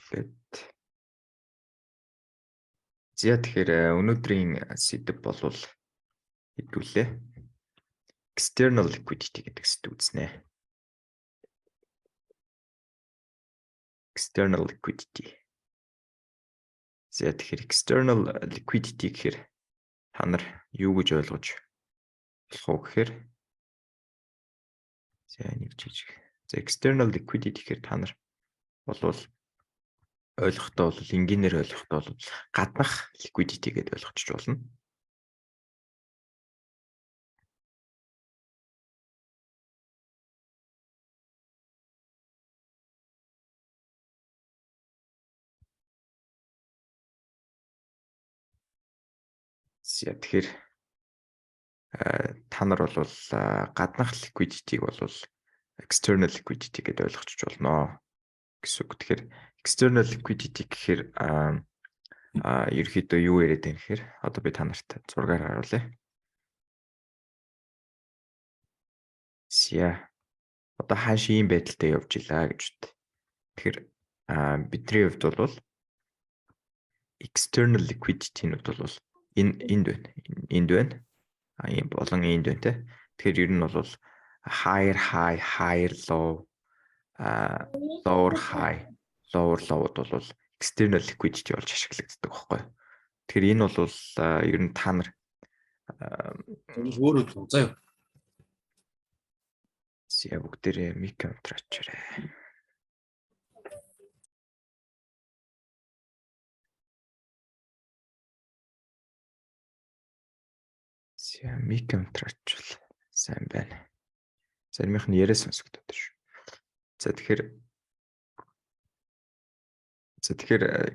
Эхлээд. За, тэгэхээр өнөөдрийн сэдэв болвол хэдүүлээ. External liquidity гэдэг сэдэв үзнэ. External liquidity. За, тэгэхээр external liquidity гэхээр та нар юу гэж ойлгож болох вэ гэхээр, за, нэг жижиг. За, external liquidity гэхээр та нар болвол ойлгохдоо бол, энгийнээр ойлгохдоо бол гаднах liquidity гэдээ ойлгочих болно. За, тэгэхээр та нар бол гаднах liquidity-г бол external liquidity гэдээ ойлгочих болно гэсэн үг. Тэгэхээр external liquidity гэхээр ерөөхдөө юу яриад байна гэхээр одоо би та нарт зургаар харуулъя. За, одоо хааш ийм байдалтай явж илаа гэж бод. Тэгэхээр бидний хувьд бол external liquidity-нүүд бол энэ энд байна. Энд байна. А ийм болон энд байна те. Тэгэхээр ер нь бол higher high, higher low, lower high, lower low-д бол external liquidity болж ашиглагддаг байхгүй. Тэгэхээр энэ бол ер нь та нар өөр үү заа юу. За, бүгдээрээ mic унтраачаарай. За, mic унтраачвал сайн байна. Заримынх нь яриа сонсогдоод шүү. За, тэгэхээр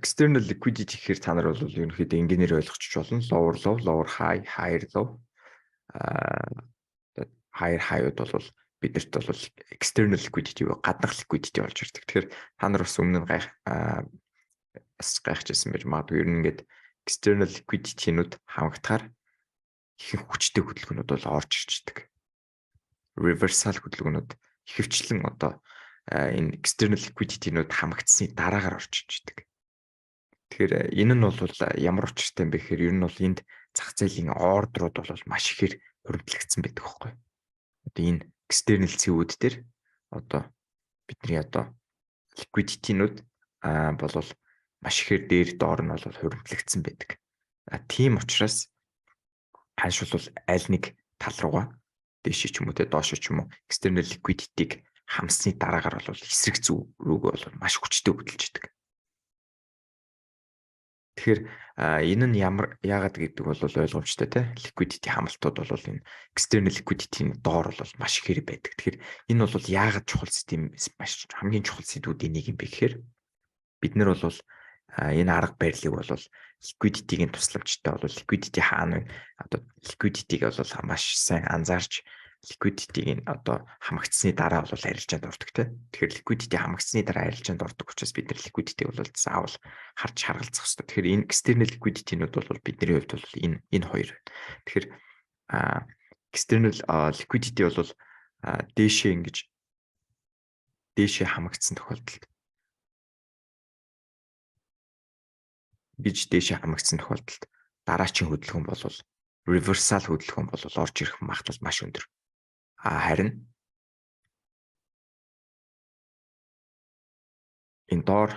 external liquidity гэхээр та нар бол ерөнхийдөө энгийнээр ойлгочих болно. Lower low, lower high, higher low. Higher high-ууд бол биднэрт бол external liquidity буюу гаднах liquidity болж ирдэг. Тэгэхээр та нар бас өмнө нь бас гайхажсэн байж магадгүй. Ер нь ингээд external liquidity-нүүд хамгатахаар ихэнх хүчтэй хөдөлгөөнүүд бол орж ирждэг. Reversal хөдөлгөөнүүд ихэвчлэн одоо энэ external liquidity-нүүд хамгдсны дараагаар орж ирждэг. Тэгэхээр энэ нь бол ямар учиртай юм бэ гэхээр ер нь бол энд зах зээлийн order ууд бол маш ихээр хуримтлагдсан байдаг байхгүй. Одоо энэ external цэвүүд дээр одоо бидний одоо liquidity-нүүд болвол маш ихээр дээр доор нь бол хуримтлагдсан байдаг. А тийм учраас ханш бол аль нэг тал руугаа, дээшээ ч юм уу те, доошоо ч юм уу, external liquidity-г хамсны дараагаар бол эсрэг зүг рүүгээ бол маш хүчтэй хөдөлж идэг. Тэгэхээр энэ нь ямар яагаад гэдэг бол ойлгомжтой те, liquidity хамалтууд бол энэ external liquidity-ийн доор бол маш ихээр байдаг. Тэгэхээр энэ бол яагаад чухал систем, маш хамгийн чухал сэдвүүдийн нэг юм бэ гэхээр бид нар бол энэ арга барилыг бол liquidity-гийн тусламжтай бол liquidity хаана вэ? Одоо liquidity-г бол маш сайн анзаарч, liquidity-г одоо хамагдсны дараа бол арилжаанд ордог те. Тэгэхээр liquidity хамагдсны дараа арилжаанд ордог учраас бид нар liquidity бол заавал харж харгалзах хэрэгтэй. Тэгэхээр энэ external liquidity-нүүд бол бидний хувьд бол энэ хоёр. Тэгэхээр external liquidity бол дээшээ ингэж дээшээ хамагдсан тохиолдолд гэж дээшээ хамагдсан тохиолдолд дараачийн хөдөлгөөн бол reversal хөдөлгөөн бол орж ирэх магадлал маш өндөр. А харин энэ доор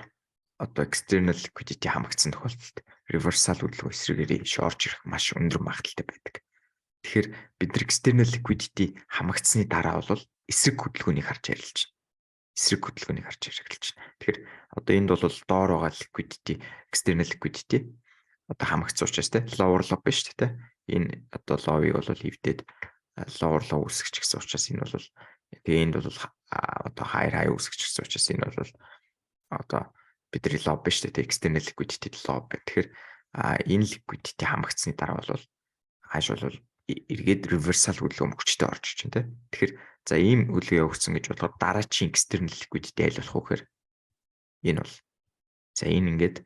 одоо external liquidity хамагдсан тохиолдолд reversal хөдөлгөөн эсрэгээр ийш орж ирэх маш өндөр магадлалтай байдаг. Тэгэхээр бид нар external liquidity хамагдсны дараа бол эсрэг хөдөлгөөнийг харж арилж байна. Эсрэг хөдөлгөөнийг харж арилж байна. Тэгэхээр одоо энд бол доор байгаа liquidity, external liquidity одоо хамагдсан учраас те, lower low биш те. Энэ одоо low-ыг бол эвдээд lower low үүсгэж гэсэн учраас энэ бол, тэгээ энд бол одоо higher high үүсгэж гэсэн учраас энэ бол одоо бидний low биш те, external liquidity low байна. Тэгэхээр энэ liquidity хамагдсны дараа бол хааш бол эргээд reversal хөдөлгөөн хүчтэй орж иж байна те. Тэгэхээр за, ийм хөдөлгөөн явагдсан гэж бодоход дараачийн external liquidity аль болох вэ гэхээр энэ бол, за, энэ ингээд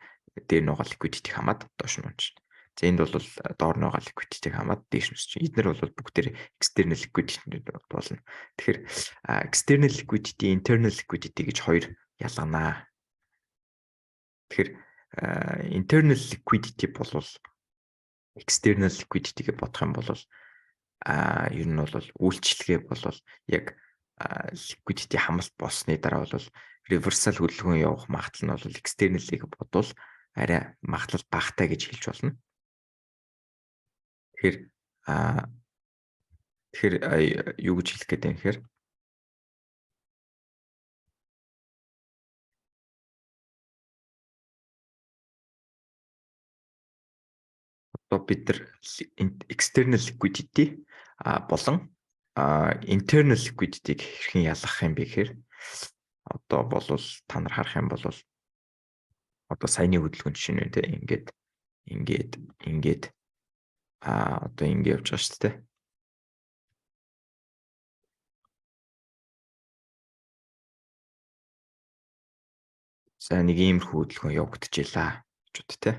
дээр нөгөө liquidity хамаад доош нь унжина. За, энд бол доор нөгөө liquidity-г хамаад дээш нь өсч. Эднэр бол бүгдээр external liquidity болно. Тэгэхээр external liquidity, internal liquidity гэж хоёр ялганаа. Тэгэхээр internal liquidity бол external liquidity гэж бодох юм бол ер нь бол үйлчилгээ бол яг liquidity хамалт болсны дараа бол reversal хөдөлгөөн явах магадлал нь бол external-ыг бодвол арай магадлал багатай гэж хэлж болно. Тэгэхээр юу гэж хэлэх гээд байна гэхээр одоо бид нар external liquidity болон internal liquidity-г хэрхэн ялгах юм бэ гэхээр одоо болвол та нар харах юм бол одоо саяны хөдөлгөөн жишээ нь те, ингээд, ингээд, ингээд, одоо ингэ явж байгаа шүү дээ. За, нэг иймэрхүү хөдөлгөөн явагдчихлаа гэж бод те.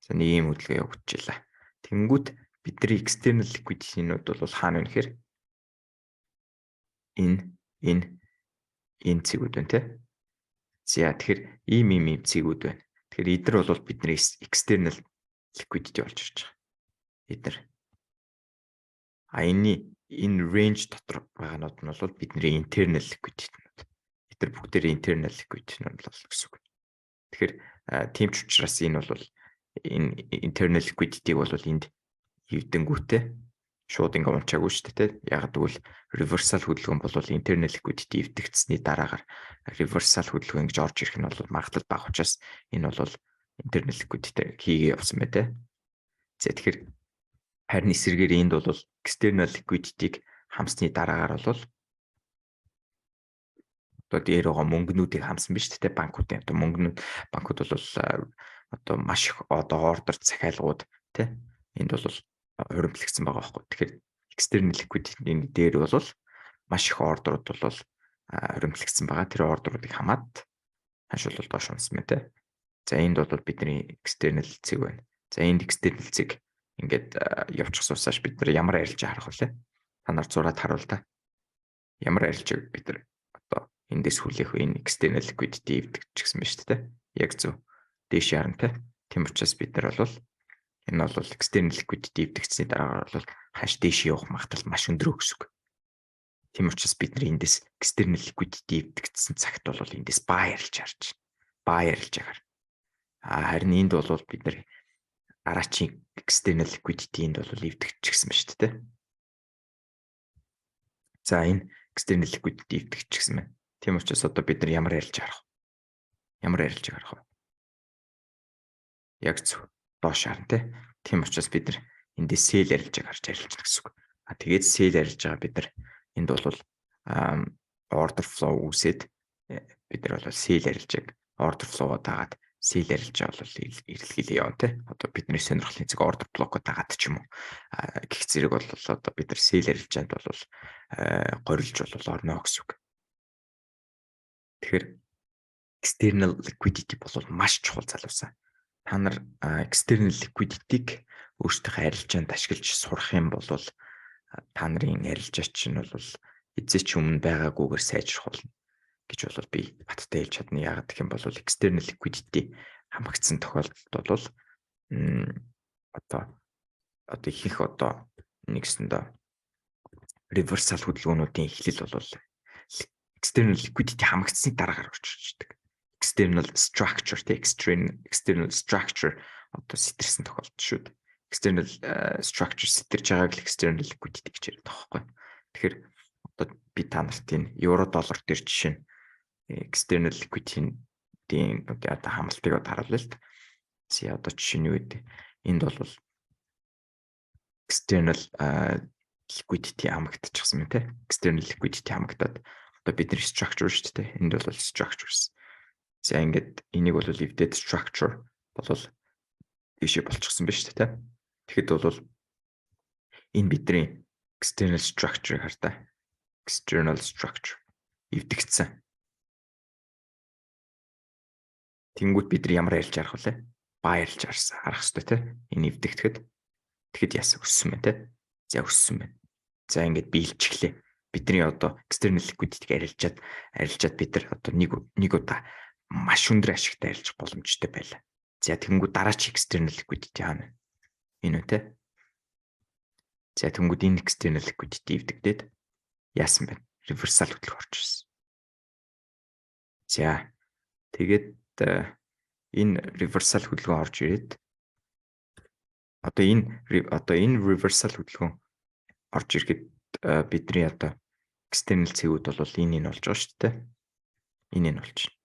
За, нэг ийм хөдөлгөөн явагдчихлаа. Тэнгүүт бидний external liquidity-нууд бол хаана вэ гэхээр энэ цэгүүд байна те. За, тэгэхээр ийм ийм ийм цэгүүд байна. Тэгэхээр эдгээр бол бидний external liquidity болж ирж байгаа. Эдгээр. А энэний энэ range дотор байгаанууд нь бол бидний internal liquidity-нууд. Эдгээр бүгдээр internal liquidity-нууд болно гэсэн үг. Тэгэхээр тийм ч учраас энэ бол энэ internal liquidity-г бол энд эвдэнгүүтээ шууд ингээ унчаагүй шүү дээ. Яг гэвэл reversal хөдөлгөөн бол internal liquidity эвдэгдсэний дараагаар reversal хөдөлгөөн ингэж орж ирэх нь бол магадлал бага учраас энэ бол internal liquidity хийгээ явсан бай тээ. За, тэгэхээр харин эсрэгээр энд бол external liquidity-г хамсны дараагаар бол одоо дээр байгаа мөнгнүүдийг хамсан биз дээ, банкуудын одоо мөнгнүүд. Банкуд бол одоо маш их одоо ордер захиалгууд тий энд бол хуримтлагдсан байгаа байхгүй. Тэгэхээр external liquidity-ний дээр бол маш их ордерууд бол хуримтлагдсан байгаа. Тэр ордеруудыг хамаад ханш бол доош унсан байна те. За, энд бол бидний external цэг байна. За, энд external цэг ингээд явчих суусааш бид нар ямар арилжаа харах вэ? Та нар зураад харуул та. Ямар арилжааг бид нар одоо эндээс хүлээх вэ? Энэ external liquidity эвдэж гэсэн байна шүү дээ. Яг зөв. Дээш ярна те. Тийм учраас бид нар бол энэ бол external liquidity эвдэгдсэний дараагаар бол ханш дээш явах магадлал маш өндөр гэсэн үг. Тийм учраас бид нар эндээс external liquidity эвдэгдсэн цагт бол эндээс buy арилж харж байна. Buy арилж агаар. А харин энд бол бид нар дараачийн external liquidity энд бол эвдэгдчихсэн ба шүү дээ. За, энэ external liquidity эвдэгдчихсэн байна. Тийм учраас одоо бид нар ямар арилж харах вэ? Ямар арилж харах вэ? Яг зөв. Доош харна те. Тийм учраас бид нар эндээс sell арилжааг харж арилжна гэсэн үг. А тэгээд sell арилж байгаа бид нар энд бол order flow үүсээд бид нар бол sell арилжааг order flow-о дагаад sell арилжаа бол эрэлхийлээ явна те. Одоо бидний сонирхлын цэг order block-о дагаад ч юм уу. Гэх зэрэг бол одоо бид нар sell арилжаанд бол горилж бол орно гэсэн үг. Тэгэхээр external liquidity бол маш чухал, залуусаа. Та нар external liquidity-г өөрсдийнхөө арилжаанд ашиглаж сурах юм бол та нарын арилжаа чинь бол эзээ ч өмнө байгаагүйгээр сайжрах болно гэж бол би баттай хэлж чадна. Яагаад гэх юм бол external liquidity хамагдсан тохиолдолд бол одоо ихэнх одоо нэгсэндээ reversal хөдөлгөөнүүдийн эхлэл бол external liquidity хамагдсны дараагаар орж ирдэг. External structure тэ, external structure одоо сэтэрсэн тохиолдол шүү дээ. External structure сэтэрж байгааг л external liquidity гэж яриад байгаа байхгүй. Тэгэхээр одоо би та нарт энэ евро доллар дээр жишээ нь external liquidity-ийн одоо хамалтыг одоо харуулъя л да. За, одоо жишээ нь юу гэдэг? Энд бол external liquidity хамагдчихсан юм те. External liquidity хамагдаад одоо бид нар structure шүү дээ. Энд бол structures. За, ингээд энийг бол эвдээд structure бол тийшээ болчихсон байна шүү дээ. Тэгэхэд бол энэ бидний external structure-ыг хар та. External structure эвдэгдсэн. Тэнгүүт бид нар ямар арилж харах вэ? Buy арилж харсан харах хэрэгтэй те. Энэ эвдэгдэхэд тэгэхэд яасан, өссөн байна те. За, өссөн байна. За, ингээд биелчихлээ. Бидний одоо external liquidity-г арилжаад арилжаад бид нар одоо нэг нэг удаа маш өндөр ашигтай арилжах боломжтой байлаа. За, тэгэнгүүт дараач external liquidity хаана вэ? Энэ үү, те? За, тэгэнгүүт энэ external liquidity эвдэгдээд яасан бэ? Reversal хөдөлгөөн орж ирсэн. За, тэгээд энэ reversal хөдөлгөөн орж ирээд одоо энэ reversal хөдөлгөөн орж ирэхэд бидний одоо external цэгүүд бол энэ болж байгаа шүү дээ. Энэ болж байна.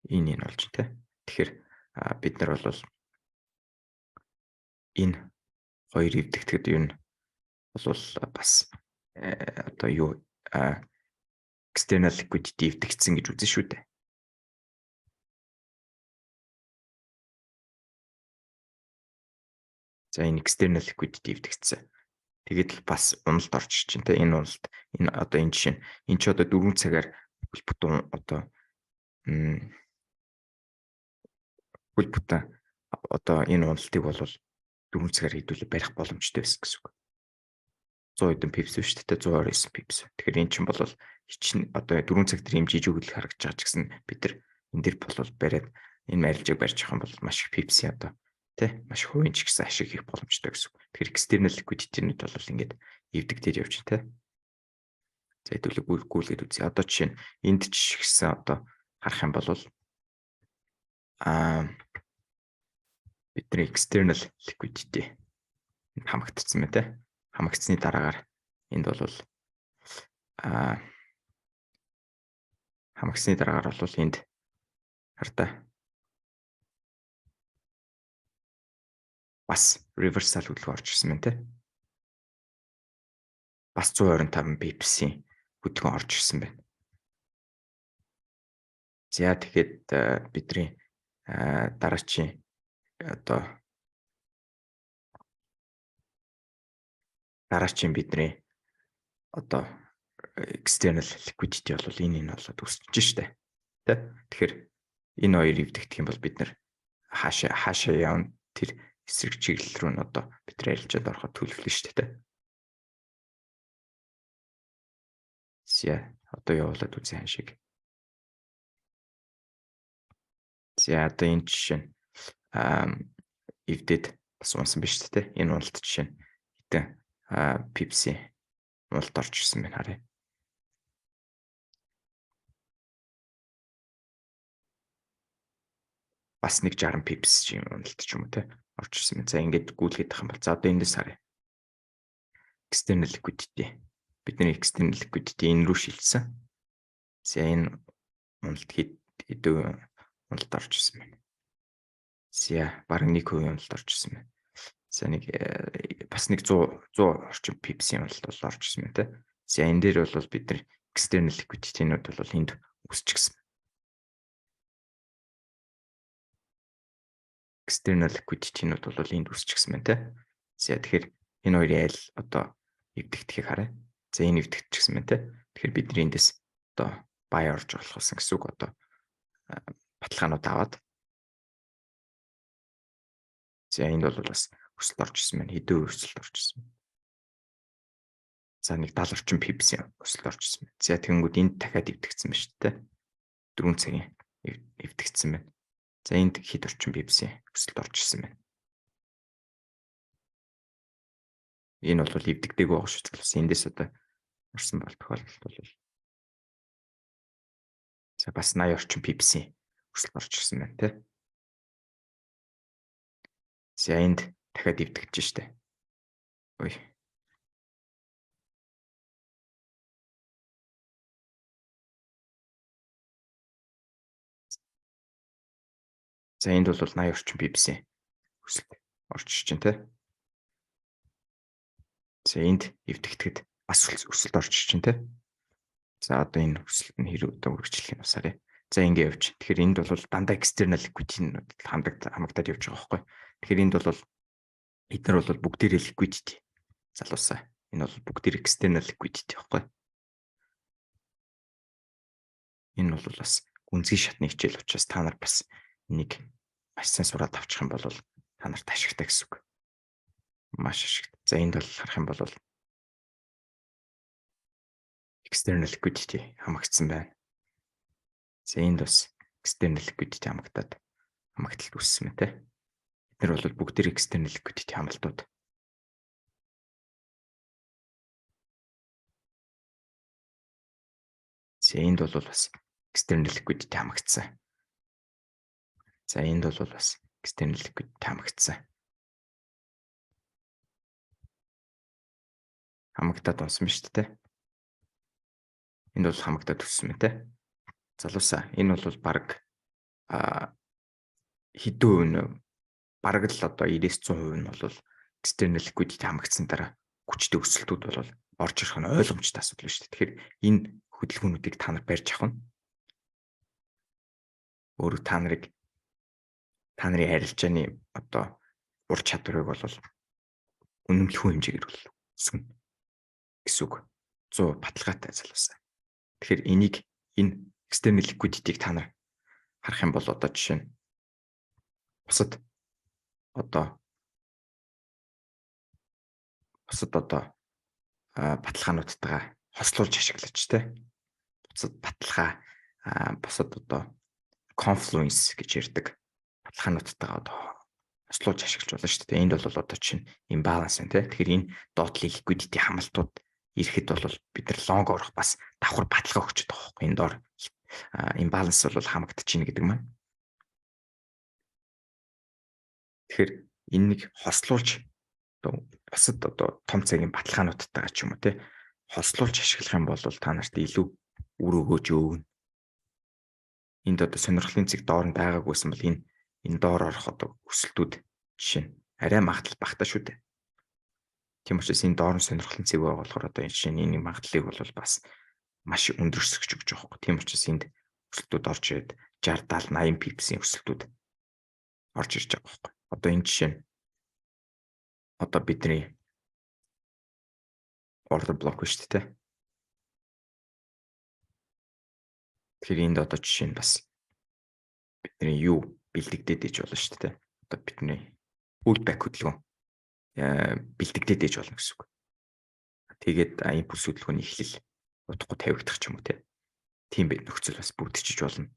Энэ болж тэ. Тэгэхээр бид нар бол энэ хоёр эвдэгдэхэд юу нь бол бас одоо юу external liquidity эвдэгдсэн гэж үзэн шүү дээ. За, энэ external liquidity эвдэгдсэн. Тэгээд л бас уналт орж ирж байна те. Энэ уналт, энэ одоо энэ жишээ нь энэ ч одоо 4 цагаар бүл бүтэн одоо бүл бүтэн одоо энэ уналтыг бол 4 цагаар хэдүүлээ барих боломжтой байсан гэсэн үг. 100 хэдэн pips шүү дээ, 129 pips. Тэгэхээр энэ чинь бол хичин одоо 4 цаг дээр юм жижиг хөдөлгөх харагдаж байгаа ч гэсэн бид нар энэ дэр бол бариад энэ арилжааг барьж явах юм бол маш их pips одоо тий маш их хувийн ч гэсэн ашиг хийх боломжтой гэсэн үг. Тэгэхээр external liquidity-нүүд бол ингээд эвдэгдээд явж байна, тий. За, хэдүүлээ гүйлгээд үзье. Одоо жишээ нь энд жишгсэн одоо харах юм бол бидний external liquidity хамагдсан байна, те. Хамагдсны дараагаар энд бол хамагдсны дараагаар бол энд хардаа бас reversal хөдөлгөөн орж ирсэн байна, те. Бас 125 pips-ийн хөдөлгөөн орж ирсэн байна. За, тэгэхэд бидний дараачийн одоо дараачийн бидний одоо external liquidity бол энэ болоод өсөж штэ. Тэ? Тэгэхээр энэ хоёр эвдэгдэх юм бол бид нар хаашаа хаашаа явна, тэр эсрэг чиглэл рүү нь одоо бид нар арилжаанд ороход төлөвлөнө штэ, тэ. За, одоо явуулаад үзье хан шиг. За, одоо энэ жишээ нь эвдээд бас унсан биш үү, те. Энэ уналт жишээ нь хэдэн pips уналт орж ирсэн байна, харъя. Бас нэг 60 pips юм уналт ч юм уу, те, орж ирсэн байна. За, ингээд гүйлгээд ах юм бол за одоо эндээс харъя. External liquidity. Бидний external liquidity энэ рүү шилжсэн. За, энэ уналт хэд хэдэн уналт орж ирсэн байна. За, бараг 1% уналт орж ирсэн байна. За, нэг бас нэг 100 100 орчим pips-ийн уналт бол орж ирсэн байна, те. За, энэ дээр бол бид нар external liquidity-нүүд бол энд үүсчихсэн. External liquidity-нүүд бол энд үүсчихсэн байна, те. За, тэгэхээр энэ хоёрын аль одоо эвдэгдэхийг харъя. За, энэ эвдэгдчихсэн байна, те. Тэгэхээр бид нар эндээс одоо buy орж болох байсан гэсэн үг, одоо баталгаанууд аваад. За, энд бол бас өсөлт орж ирсэн байна. Хэдэн өсөлт орж ирсэн. За, нэг 70 орчим pips-ийн өсөлт орж ирсэн байна. За, тэгэнгүүт энд дахиад эвдэгдсэн байна шүү дээ. 4 цагийн эвдэгдсэн байна. За, энд хэд орчим pips-ийн өсөлт орж ирсэн байна. Энэ бол эвдэгдээгүй байгаа шүү дээ. Эндээс одоо орсон бол тохиолдолд бол за бас 80 орчим pips-ийн өсөлт орж ирсэн байна, тий. За, энд дахиад эвдэгдэж штэ. Ой. За, энд бол 80 орчим pips-ийн өсөлт орж ирж байна, тий. За, энд эвдэгдэхэд бас өсөлт орж ирж байна, тий. За, одоо энэ өсөлт нь хэрэг одоо үргэлжлэх юм бас харъя. За, ингэ явж. Тэгэхээр энд бол дандаа external liquidity хамагдаад явж байгаа байхгүй. Тэгэхээр энд бол эдгээр бол бүгдээрээ liquidity залуусаа. Энэ бол бүгдээр external liquidity байхгүй. Энэ бол бас гүнзгий шатны хичээл учраас та нар бас энийг маш сайн сураад авчих юм бол та нарт ашигтай гэсэн үг. Маш ашигтай. За, энд бол харах юм бол external liquidity хамагдсан байна. За, энд бас external liquidity хамагдсан байна. External liquidity хамагдаад хамагдлалт үүссэн мэ те. Бид нар бол бүгд external liquidity хамалтууд. За, энд бол бас external liquidity хамагдсан. За, энд бол бас external liquidity хамагдсан. Хамагдаад унсан ба шүү дээ. Энд бол хамагдаад өссөн мэ те. Залуусаа, энэ бол баг хэдэн хувь нь, бараг л одоо 90-100% нь бол external liquidity хамагдсан дараа хүчтэй өсөлтүүд бол орж ирэх нь ойлгомжтой асуудал шүү дээ. Тэгэхээр энэ хөдөлгөөнүүдийг та нар барьж авах нь өөрөө та нарын арилжааны одоо ур чадварыг бол үнэмлэхүй хэмжээгээр бол өсгөнө гэсэн үг. 100 баталгаатай, залуусаа. Тэгэхээр энийг, энэ external liquidity-г та нар харах юм бол одоо жишээ нь бусад одоо баталгаануудтайгаа хослуулж ашиглаж те. Бусад баталгаа, бусад одоо confluence гэж ярьдаг баталгаануудтайгаа одоо хослуулж ашиглаж болно шүү дээ. Энд бол одоо чинь imbalance байна те. Тэгэхээр энэ доотлын liquidity хамалтууд ирэхэд бол бид нар long орох бас давхар баталгаа өгч байгаа байхгүй. Энэ доор imbalance бол хамагдчихэв гэдэг маань. Тэгэхээр энэ нэг хослуулж одоо бусад одоо том цагийн баталгаануудтайгаа ч юм уу те хослуулж ашиглах юм бол та нарт илүү үр өгөөж өгнө. Энд одоо сонирхлын цэг доор нь байгаагүйсэн бол энэ доор орох одоо өсөлтүүд жишээ нь арай магадлал багтаа шүү дээ. Тийм учраас энэ доор нь сонирхлын цэг байгаа болохоор одоо энэ жишээ нь энэ магадлалыг бол бас маш өндөр өсгөж өгч байгаа байхгүй. Тийм учраас энд өсөлтүүд орж ирээд 60 70 80 pips-ийн өсөлтүүд орж ирж байгаа байхгүй. Одоо энэ жишээ нь одоо бидний order block шүү дээ. Тэгэхээр энд одоо жишээ нь бас бидний юу бэлдэгдээд иж болно шүү дээ. Одоо бидний pullback хөдөлгөөн бэлдэгдээд иж болно гэсэн үг. Тэгээд импульс хөдөлгөөний эхлэл удахгүй тавигдах ч юм уу те. Тийм бай нөхцөл бас бүрдчихэж болно.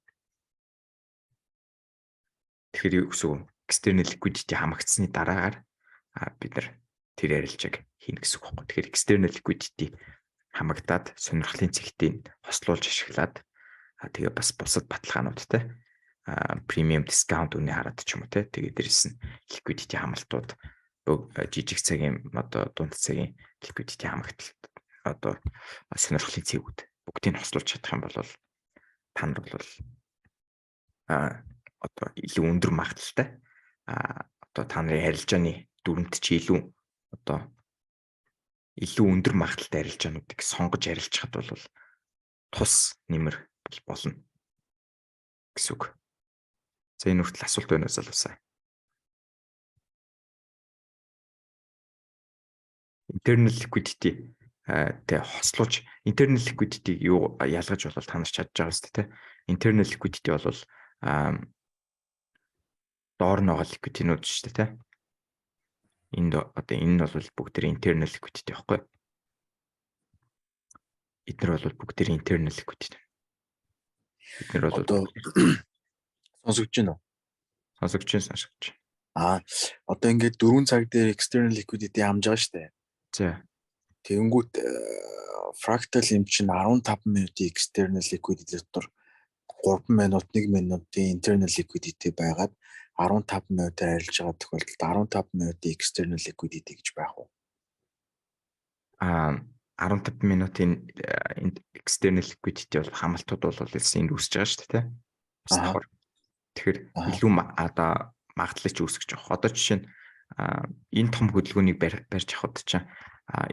Тэгэхээр юу гэсэн үг? External liquidity хамагдсаны дараагаар бид нар тэр арилжааг хийнэ гэсэн үг байхгүй. Тэгэхээр external liquidity хамагдаад сонирхлын цэгтийг хослуулж ашиглаад, тэгээ бас бусад баталгаанууд те, premium discount үнэ хараад ч юм уу те, тэгээ дээрэс нь liquidity хамалтууд, жижиг цагийн, одоо дунд цагийн liquidity хамагдалт, одоо сонирхлын цэгүүд бүгдийг хослуулж чадах юм бол та нар бол одоо илүү өндөр магадлалтай, одоо та нарын арилжааны дүрмт чи илүү одоо илүү өндөр магадлалтай арилжаануудыг сонгож арилжахад бол тус нэмэр болно гэсэн үг. За, энэ хүртэл асуулт байна уу, залуусаа? Internal liquidity тэ хослуулж, internal liquidity юу ялгаж бол та нар чадж байгаа шүү дээ. Internal liquidity бол доор нь байгаа liquidity-нууд шүү дээ, тэ. Энд одоо энэ нь бол бүгд тэр internal liquidity байхгүй. Эднэр бол бүгд тэр internal liquidity. Эднэр бол Одоо сонсогдож байна уу? Сонсогдож байна, сонсогдож байна. Одоо ингээд 4 цаг дээр external liquidity хамж байгаа шүү дээ. За. Тэгэнгүүт fractal юм чинь 15 минутын external liquidity дотор 3 минут, 1 минутын internal liquidity байгаад 15 минутаар арилж байгаа тохиолдолд 15 минутын external liquidity гэж байх уу? 15 минутын external liquidity бол хамалтууд бол энд үүсэж байгаа шүү дээ, тийм. Бас давхар. Тэгэхээр илүү одоо магадлал ч үүсгэж байгаа. Одоо жишээ нь энэ том хөдөлгөөнийг барьж авахд чинь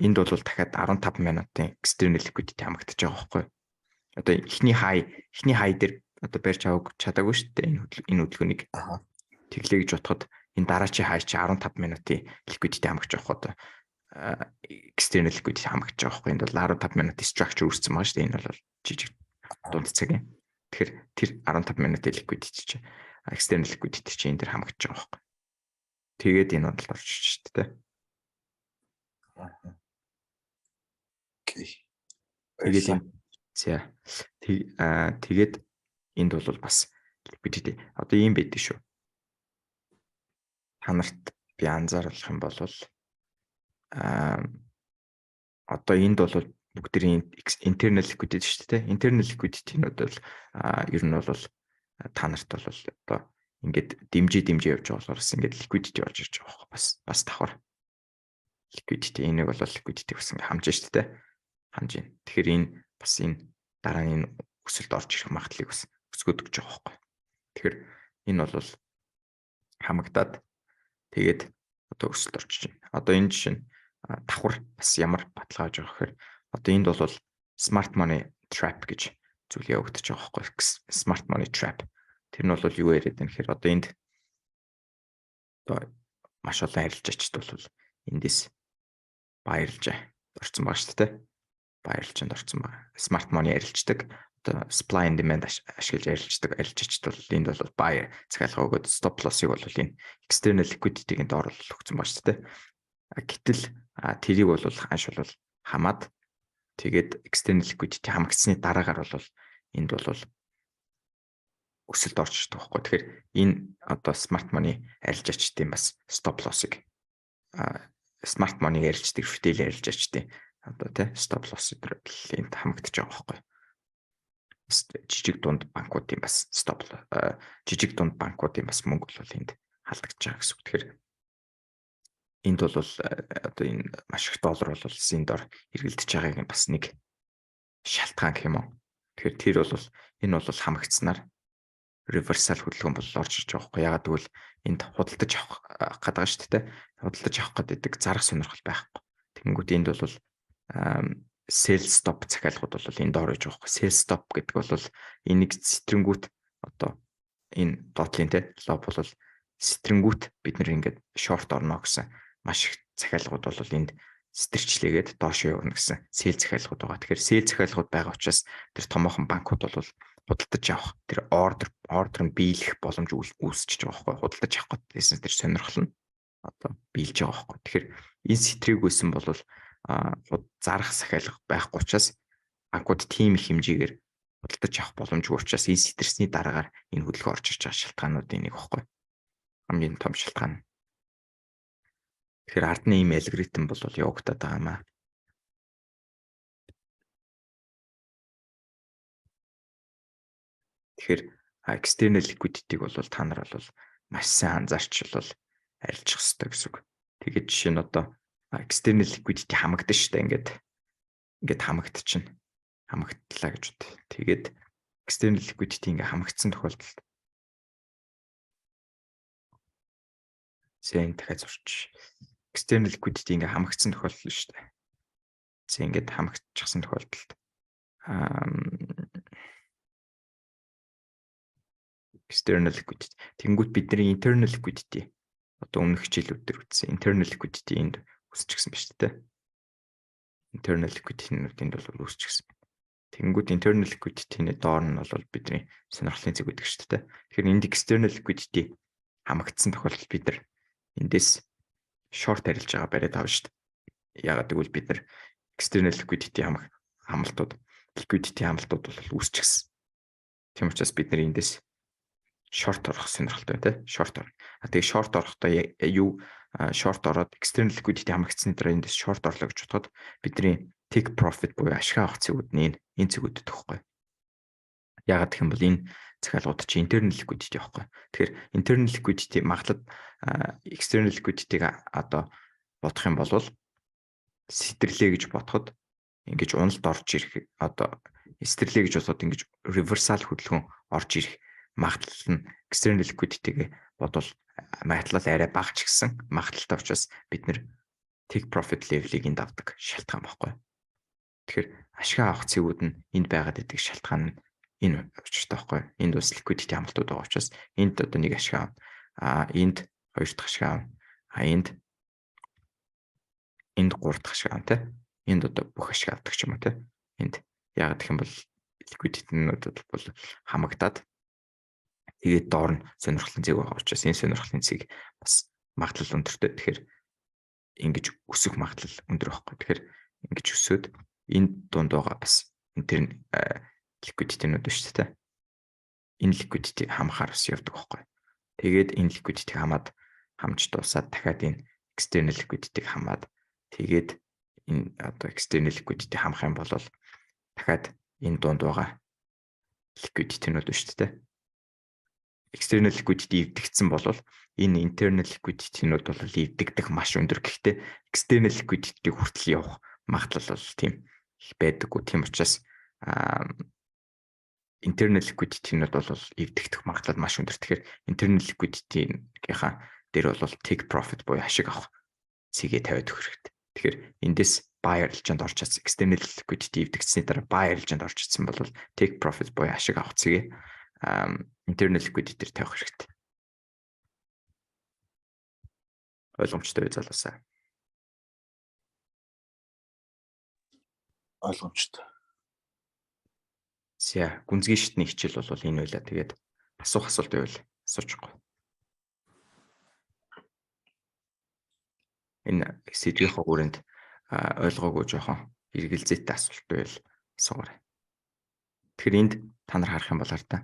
энд бол дахиад 15 минутын external liquidity хамагдаж байгаа байхгүй юу? Одоо эхний high дээр одоо барьж авах чадаагүй шүү дээ энэ хөдөлгөөнийг. Тэглээ гэж бодоход энэ дараачийн high чи 15 минутын liquidity хамагч байгаа одоо external liquidity хамагч байгаа байхгүй. Энд бол 15 минутын structure үүссэн байгаа шүү дээ. Энэ бол жижиг дунд цагийн. Тэгэхээр тэр 15 минутын liquidity чи, external liquidity чи энэ дэр хамагч байгаа байхгүй. Тэгээд энэ бодолд орж ирж шүү дээ. Окей. Тэгээд энэ за тэгээд энд бол бас liquidity Liquidity одоо ийм байдаг шүү. Та нарт би анзааруулах юм бол одоо энд бол бүгдийн internal liquidity шүү дээ. Internal liquidity-нүүд бол ер нь бол та нарт бол одоо ингээд дэмжиж дэмжиж явж байгаа болохоор бас ингээд liquidity болж ирж байгаа байхгүй, бас давхар liquidity, энийг бол liquidity бас ингээд хамж шүү дээ. Хамж байна. Тэгэхээр энэ бас энэ дараа нь энэ өсөлт орж ирэх магадлалыг бас өсгөөд өгч байгаа байхгүй. Тэгэхээр энэ бол хамагдаад, тэгээд одоо өсөлт орж байна. Одоо энэ жишээ нь давхар бас ямар баталгааж байгаа гэхээр одоо энд бол smart money trap гэж зүйл явагдаж байгаа байхгүй, smart money trap. Тэр нь бол юу яриад байна гэхээр одоо энд одоо маш олон арилжаачид бол эндээс баярлж орсон байгаа шүү дээ. Баярлжинд орсон байгаа. Smart money арилждаг, одоо supply and demand ашиглаж арилждаг арилжаачид бол энд бол buy захиалга өгөөд stop loss-ыг бол энэ external liquidity-гийн доор бол өгсөн байгаа шүү дээ. Гэтэл тэрийг бол ханш бол хамаад, тэгээд external liquidity хамагдсны дараагаар бол энд бол өсөлт орж ирдэг байхгүй. Тэгэхээр энэ одоо smart money арилжаачдын бас stop loss-ыг, smart money арилждаг retail арилжаачдын одоо тий stop loss өдр энд хамагдаж байгаа байхгүй. Жижиг дунд банкуудын бас stop, жижиг дунд банкуудын бас мөнгө бол энд халдагдаж байгаа гэсэн үг. Тэгэхээр энд бол одоо энэ маш их доллар бол энэ дор эргэлдэж байгааг бас нэг шалтгаан гэх юм уу. Тэгэхээр тэр бол энэ бол хамагдсанаар reversal хөдөлгөөн бол орж ирж байгаа байхгүй. Ягаад гэвэл энд худалдаж авах гэдэг байгаа шүү дээ. Худалдаж авах гэдэг зарах сонирхол байхгүй. Тэгэнгүүт энд бол sell stop захиалгууд бол энд доор иж байгаа байхгүй. Sell stop гэдэг бол энийг сэтрэнгүүт одоо энэ доотлын те low бол сэтрэнгүүт бид нэр ингээд short орно гэсэн маш их захиалгууд бол энд сэтэрчлээгээд доош явна гэсэн sell захиалгууд байгаа. Тэгэхээр sell захиалгууд байгаа учраас тэр томоохон банкуд бол худалдаж авах тэр order нь биелэх боломж үүсчихэж байгаа байхгүй, худалдаж авах гэдээсэн тэр сонирхол нь одоо биелж байгаа байхгүй. Тэгэхээр энэ сэтрийг байсан бол зарах захиалга байхгүй учраас банкуд тийм их хэмжээгээр худалдаж авах боломжгүй учраас энэ сэтэрсний дараагаар энэ хөдөлгөөн орж ирж байгаа шалтгаануудын нэг байхгүй. Хамгийн том шалтгаан. Тэгэхээр ардны ийм алгоритм бол явагдаад байгаа юм аа. Тэгэхээр external liquidity-г бол та нар бол маш сайн анзаарч бол арилжих хэрэгтэй гэсэн үг. Тэгээд жишээ нь одоо external liquidity хамагдана шүү дээ. Ингээд хамагдчихна. Хамагдлаа гэж бод. Тэгээд external liquidity ингээ хамагдсан тохиолдолд зэн дахиад зурч, external liquidity ингээ хамагдсан тохиолдол шүү дээ. Зэ ингээд хамагдчихсан тохиолдолд external liquidity. Тэнгүүт бидний internal liquidity одоо өмнөх хичээлүүд дээр үзсэн internal liquidity энд үүсчихсэн ба шүү дээ. Internal liquidity-нүүд энд бол үүсчихсэн. Тэнгүүд internal liquidity-ний доор нь бол бидний сонирхлын цэг гэдэг шүү дээ. Тэгэхээр энд external liquidity хамагдсан тохиолдолд бид нар эндээс short арилж байгаа бариад авна шүү дээ. Ягаад гэвэл бид нар external liquidity хамалтууд, liquidity хамалтууд бол үүсчихсэн. Тийм учраас бид нар эндээс short орох сонирхолтой тий, short ор. А тэгээ short орохдоо юу, short ороод external liquidity хамагдсны дараа эндээс short орлоо гэж бодоход бидний take profit буюу ашиг авах цэгүүд нь энэ цэгүүдэд төгөхгүй. Яагаад гэх юм бол энэ захиалгууд чи internal liquidity байхгүй. Тэгэхээр internal liquidity магадлал, external liquidity-г одоо бодох юм бол сэтэрлээ гэж бодоход ингэж уналд орж ирэх, одоо сэтэрлээ гэж бодоход ингэж reversal хөдөлгөөн орж ирэх магадлал нь external liquidity-г бодвол магадлал арай бага ч гэсэн магадлалтай учраас бид нэр take profit level-ийг энд авдаг шалтгаан байхгүй. Тэгэхээр ашиг авах цэгүүд нь энд байгаад идэг шалтгаан нь энэ учиртай байхгүй. Энд бас liquidity хамалтууд байгаа учраас энд одоо нэг ашиг авна. А энд хоёр дахь ашиг авна. А энд гурав дахь ашиг авна те. Энд одоо бүх ашиг авдаг ч юм уу те. Энд яагаад гэх юм бол liquidity-нүүд бол хамагдаад, тэгээд доор нь сонирхлын цэг байгаа учраас энэ сонирхлын цэг бас магадлал өндөртэй. Тэгэхээр ингэж өсөх магадлал өндөр байхгүй. Тэгэхээр ингэж өсөөд энэ дунд байгаа бас энэ тэр liquidity-нүүд шүү дээ. Энэ liquidity хамахаар бас явдаг байхгүй. Тэгээд энэ liquidity хамаад, хамж дуусаад, дахиад энэ external liquidity-г хамаад, тэгээд энэ одоо external liquidity хамах юм бол дахиад энэ дунд байгаа liquidity-нүүд ба шүү дээ. External liquidity эвдэгдсэн бол энэ internal liquidity-нүүд бол эвдэгдэх маш өндөр. Гэхдээ external liquidity хүртэл явах магадлал бол тийм их байдаггүй. Тийм учраас internal liquidity-нүүд бол эвдэгдэх магадлал маш өндөр. Тэгэхээр internal liquidity-гийнхаа дээр бол take profit буюу ашиг авах цэгээ тавиад өгөх хэрэгтэй. Тэгэхээр эндээс buy арилжаанд орж чадсан, external liquidity эвдэгдсэний дараа buy арилжаанд орж чадсан бол take profit буюу ашиг авах цэгээ internal liquidity дээр тавих хэрэгтэй. Ойлгомжтой үү, залуусаа? Ойлгомжтой. За, гүнзгий шатны хичээл бол энэ байлаа. Тэгээд асуух асуулт байвал асуучихгүй. Энэ сэдвийнхээ хүрээнд ойлгоогүй жоохон эргэлзээтэй асуулт байвал асуугаарай. Тэгэхээр энд та нар харах юм бол та.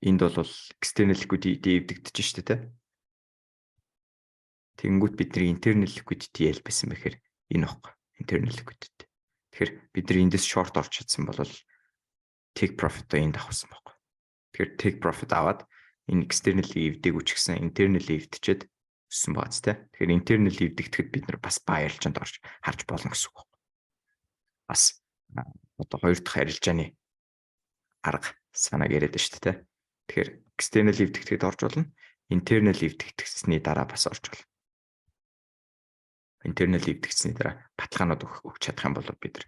Энд бол external liquidity эвдэгдэж штэ, тэ. Тэгэнгүүт бидний internal liquidity ял байсан бэхээр энэ баггүй. Internal liquidity. Тэгэхээр бид нар эндээс short орж чадсан бол take profit-о энд авсан байхгүй. Тэгэхээр take profit аваад энэ external эвдээгүй ч гэсэн internal эвдчихэд өссөн байгаа ч, тэ. Тэгэхээр internal эвдэгдэхэд бид нар бас buy арилжаанд орж харж болно гэсэн үг. Бас одоо хоёр дахь арилжааны арга санааг яриад байна шүү дээ, тэ. Тэгэхээр external эвдэгдэхэд орж болно. Internal эвдэгдсэний дараа бас орж болно. Internal эвдэгдсэний дараа баталгаанууд өгч чадах юм бол бид нар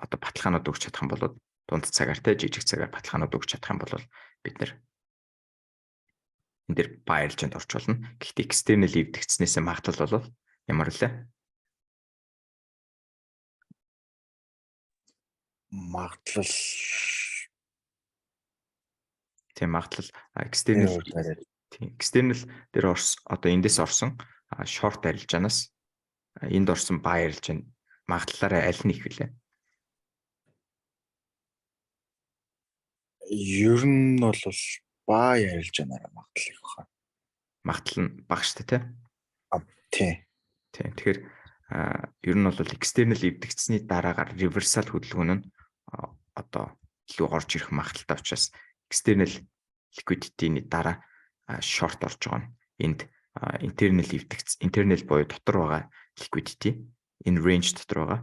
одоо баталгаанууд өгч чадах юм бол дунд цагаар, те, жижиг цагаар баталгаанууд өгч чадах юм бол бид нар энэ дээр buy арилжаанд орж болно. Гэхдээ external эвдэгдснээс магадлал бол ямар лээ? Магадлал Тийм, магадлал external, тийм, external дээр орс одоо эндээс орсон short арилжаанаас энд орсон buy арилжаа магадлалаараа аль нь их вүлээ? Ер нь бол buy арилжаанаараа магадлал их баха. Магадлал нь бага шүү дээ, тий? Тий. Тийм. Тэгэхээр ер нь бол external эвдэгдсэний дараагаар reversal хөдөлгөөн нь одоо илүү орж ирэх магадлалтай учраас external liquidity-ний дараа short орж байгаа нь энд internal эвдэгц, internal буюу дотор байгаа liquidity, энэ range дотор байгаа,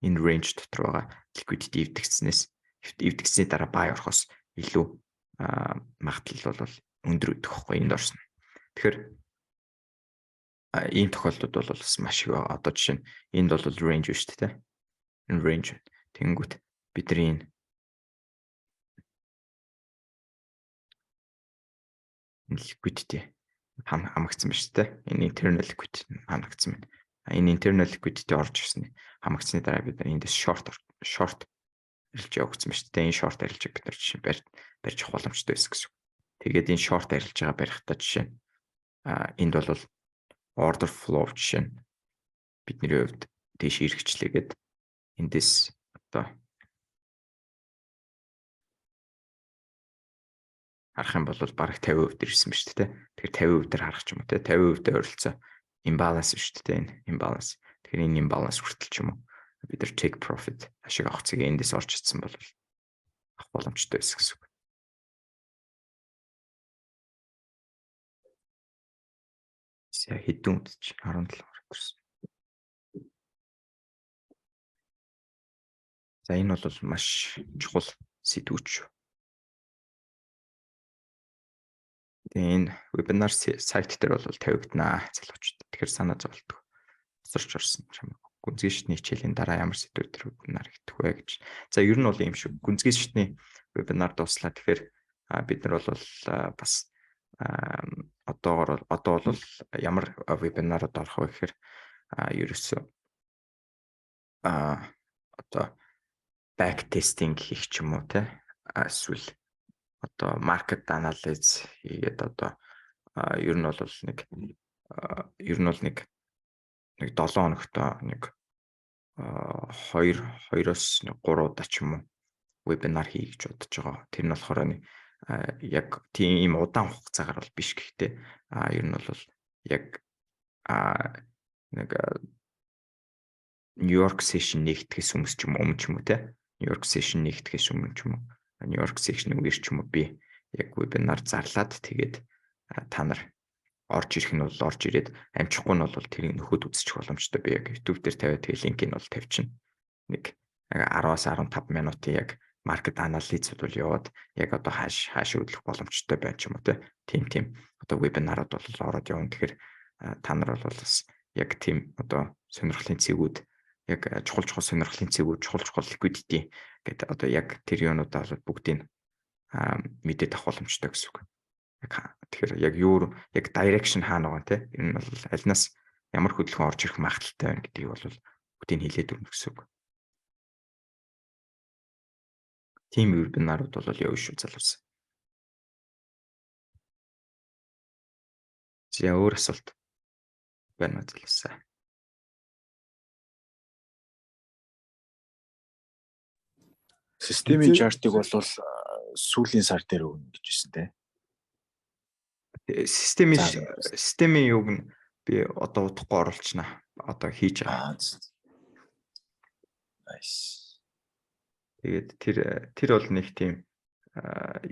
энэ range дотор байгаа liquidity эвдэгдсэний дараа buy орохоос илүү магадлал бол өндөр өгөх байхгүй энд орсон. Тэгэхээр ийм тохиолдлууд бол бас маш их байгаа. Одоо жишээ нь энд бол range шүү дээ. Энэ range. Тэнгүүт бидний энэ liquidity хамагдсан ба шүү дээ. Энэ internal liquidity хамагдсан байна. Энэ internal liquidity орж ирсэн. Хамагдсны дараа бид нар эндээс short арилжаа өгсөн ба шүү дээ. Энэ short арилжааг бид нар жишээ барьж авах боломжтой байсан гэсэн. Тэгээд энэ short арилжаагаа барихтаа жишээ нь энд бол order flow жишээ нь бидний хувьд дээш эргэжлээгээд эндээс одоо харах юм бол бараг 50% дээр ирсэн ба шүү дээ. Тэгэхээр 50% дээр харах ч юм уу, те, 50% дээр ойролцоо imbalance шүү дээ, энэ imbalance. Тэгэхээр энэ imbalance хүртэл ч юм уу бид нар take profit, ашиг авах цэгээ эндээс орж чадсан бол авах боломжтой байсан гэсэн үг. За, хэдэн үнд чи 17 гарсан. За, энэ бол маш чухал сэдвүүч. Тэгээ энэ вебинар сайт дээр бол тавигданаа, залуучууд. Тэгэхээр санаа зовлтгүй. Хоцорч орсон чамайг. Гүнзгий шатны хичээлийн дараа ямар сэдвүүд төр вебинар хийх вэ гэж. За, ер нь бол ийм шүү. Гүнзгий шатны вебинар дууслаа. Тэгэхээр бид нар бол бас одоогор одоо бол ямар вебинарууд орох вэ гэхээр ерөөсөө одоо back testing хийх ч юм уу, те, эсвэл одоо market analysis хийгээд одоо ер нь бол нэг 7 хоногт нэг 2 2-оос 3 удаа ч юм уу. Вебинар хий гэж бодож байгаа. Тэр нь болохоор нэг яг тийм удаан хугацаагаар бол биш, гэхдээ ер нь бол яг нэг Нью-Йорк session нэгтгэхээс өмнө ч юм уу, өмнө ч юм уу те. Нью-Йорк session нэгтгэхээс өмнө ч юм уу, Нью-Йорк session үеэр ч юм уу би яг вебинар зарлаад, тэгээд та нар орж ирэх нь бол орж ирээд, амжихгүй нь бол тэрийг нөхөд үзчих боломжтой. Би яг YouTube дээр тавиад, тэгээ линкийг нь бол тавьчихна. Нэг 10-аас 15 минутын яг market анализ бол яваад, яг одоо хааш хааш хөдлөх боломжтой байна ч юм уу те. Тийм одоо вебинарууд бол ороод явна. Тэгэхээр та нар бол бас яг тийм одоо сонирхлын цэгүүд, яг чухал чухал сонирхлын цэгүүд, чухал чухал liquidity гэдэг одоо яг тэр юунуудаа бол бүгдийг мэдээд авах боломжтой гэсэн үг. Яг тэгэхээр яг юу, яг direction хаана байгаа те. Энэ нь бол альнаас ямар хөдөлгөөн орж ирэх магадлалтай байна гэдгийг бол бүгдийг хэлээд өгнө гэсэн үг. Тийм вебинарууд бол явна шүү, залуус. За, өөр асуулт байна уу, залуусаа? Системийн chart ыг бол сүүлийн сар дээр өгнө гэж хэлсэн те. Системийн юуг нь би одоо удахгүй оруулчихна. Одоо хийж байгаа. Nice. Тэгээд тэр бол нэг тийм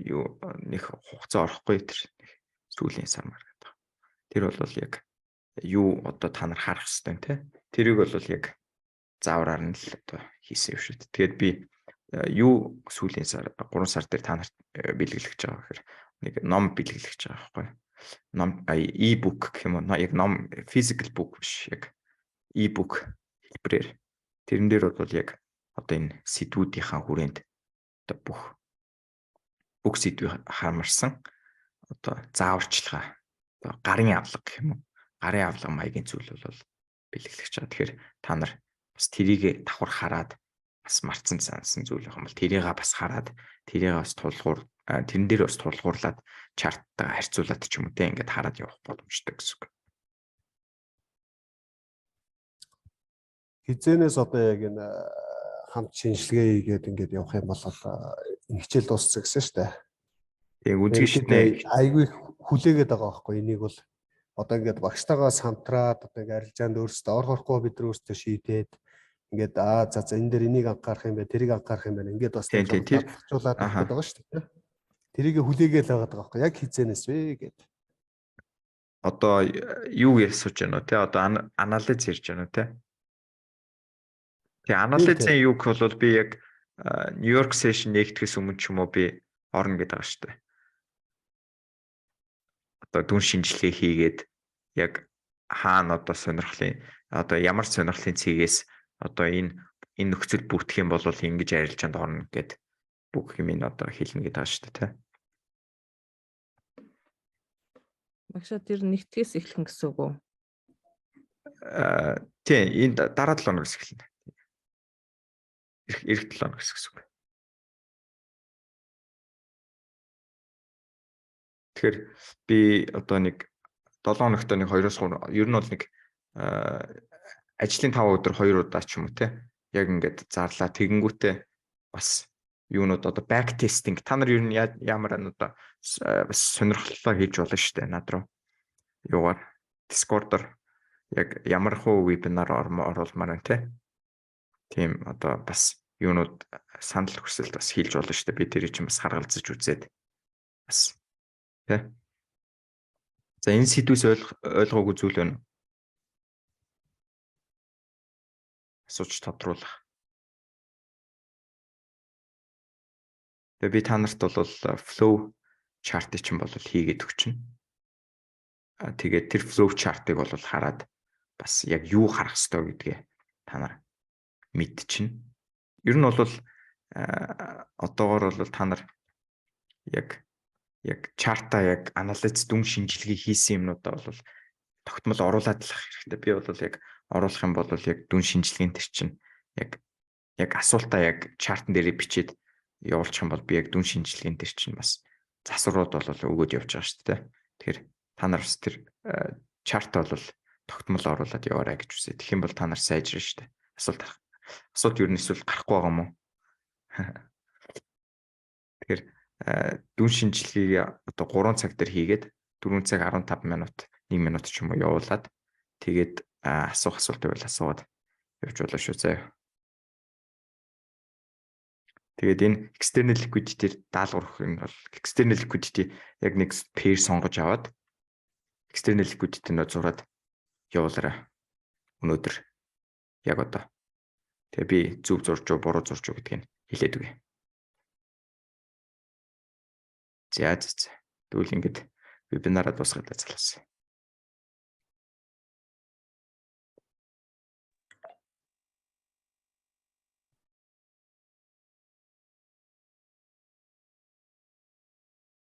юу, нэг хугацаа орохгүй, тэр нэг сүүлийн сар мар гэдэг. Тэр бол яг юу одоо та нар харах хэрэгтэй те. Тэрийг бол яг заавраар нь л одоо хийсэн юм шүү дээ. Тэгээд би юу сүүлийн сар, 3 сар дээр та нарт бэлгэлж байгаа гэхээр нэг ном бэлгэлж байгаа байхгүй. Ном, e-book гэх юм уу? Яг ном, physical book биш, яг e-book хэлбэрээр. Тэрэн дээр бол яг одоо энэ сэдвүүдийнхаа хүрээнд одоо бүх сэдвийг хамарсан одоо зааварчилгаа, одоо гарын авлага гэх юм уу? Гарын авлага маягийн зүйл бол бэлгэлж байгаа. Тэгэхээр та нар бас тэрийг давхар хараад, бас мартсан сансан зүйл байх юм бол тэрийг бас хараад, тэрийг бас тулгуур, тэрэн дээр бас тулгуурлаад, chart тайгаа харьцуулаад ч юм уу те, ингээд хараад явах боломжтой гэсэн үг. Хизэнээс одоо яг энэ хамт шинжилгээ хийгээд ингээд явах юм бол энэ хичээл дууссан гэсэн шүү дээ. Яг үзгийн шиднэ. Айгүй хүлээгээд байгаа байхгүй, энийг бол одоо ингээд багштайгаа самтраад, одоо ингээд арилжаанд өөрсдөө орох орохгүй бид нар өөрсдөө шийдээд, ингээд аа за за энэ дээр энийг анхаарах юм байна, тэрийг анхаарах юм байна. Ингээд бас зарцуулаад байгаа шүү дээ. Тэрийг хүлээгээл байгаад байгаа байхгүй, яг хизэнээс вэ гэд. Одоо юу ярьсууж байна уу те, одоо анализ ярьж байна уу те? Тэгээ анализын юг бол би яг Нью-Йорк session нэгтгэхээс өмнө ч юм уу би орно гэдэг байгаа шүү дээ. Одоо дүн шинжилгээ хийгээд, яг хаана одоо сонирхлын, одоо ямар сонирхлын цэгээс одоо энэ нөхцөл бүрдэх юм бол ингэж арилжаанд орно гэд бүх юм энэ одоо хэлнэ гэдэг байгаа шүү дээ, тэ. Багшаа, тэр нэгтгэхээс эхлэн гэсэн үг үү? Аа, тийм, энэ дараа 7 хоногоос эхэлнэ. Ирэх 7 хоногоос гэсэн үг. Тэгэхээр би одоо нэг 7 хоногт нэг 2-оос 3, ер нь бол нэг ажлын 5 өдөр 2 удаа ч юм уу те. Яг ингээд зарлаа, тэгэнгүүтээ бас юунууд одоо back testing, та нар ер нь ямар одоо бас сонирхолтой хийж болно шүү дээ над руу. Юугаар, Discord-ор яг ямар хуу вебинар оруулмаар байна те. Тийм одоо бас юунууд санал хүсэлт бас хийж болно шүү дээ. Би тэрийг чинь бас харгалзаж үзээд бас те. За, энэ сэдвээс ойлгоогүй зүйл байна уу? Асууж тодруулах. Тэгээ би та нарт бол flow chart-ыг чинь бол хийгээд өгчнө. Тэгээд тэр flow chart-ыг бол хараад бас яг юу харах ёстой гэдгээ та нар мэдчихнэ. Ер нь бол одоогор бол та нар яг chart аа, яг анализ, дүн шинжилгээ хийсэн юмнуудаа бол тогтмол оруулаад л ах хэрэгтэй. Би бол яг оруулах юм бол яг дүн шинжилгээний тэр чинь яг асуултаа яг chart ан дээрээ бичээд явуулчих юм бол би яг дүн шинжилгээний тэр чинь бас засварууд бол өгөөд явж байгаа шүү дээ. Тэгэхээр та нар бас тэр chart бол тогтмол оруулаад яваарай гэж үсэ. Тэгэх юм бол та нар сайжрна шүү дээ. Асуулт ер нь эсвэл гарахгүй байгаа юм уу? Тэгэхээр дүн шинжилгээг одоо 3 цаг дээр хийгээд, 4 цаг 15 минут, 1 минут ч юм уу явуулаад, тэгээд асуух асуулт байвал асуугаад явж болно шүү, заяа. Тэгээд энэ external liquidity-ээр даалгавар өгөх юм бол external liquidity яг нэг pair сонгож аваад external liquidity-нөө зураад явуулаарай. Өнөөдөр яг одоо. Тэгээ би зөв зурж уу, буруу зурж уу гэдгийг хэлээд өгье. За. Тэгвэл ингээд вебинараа дуусгая, залуус.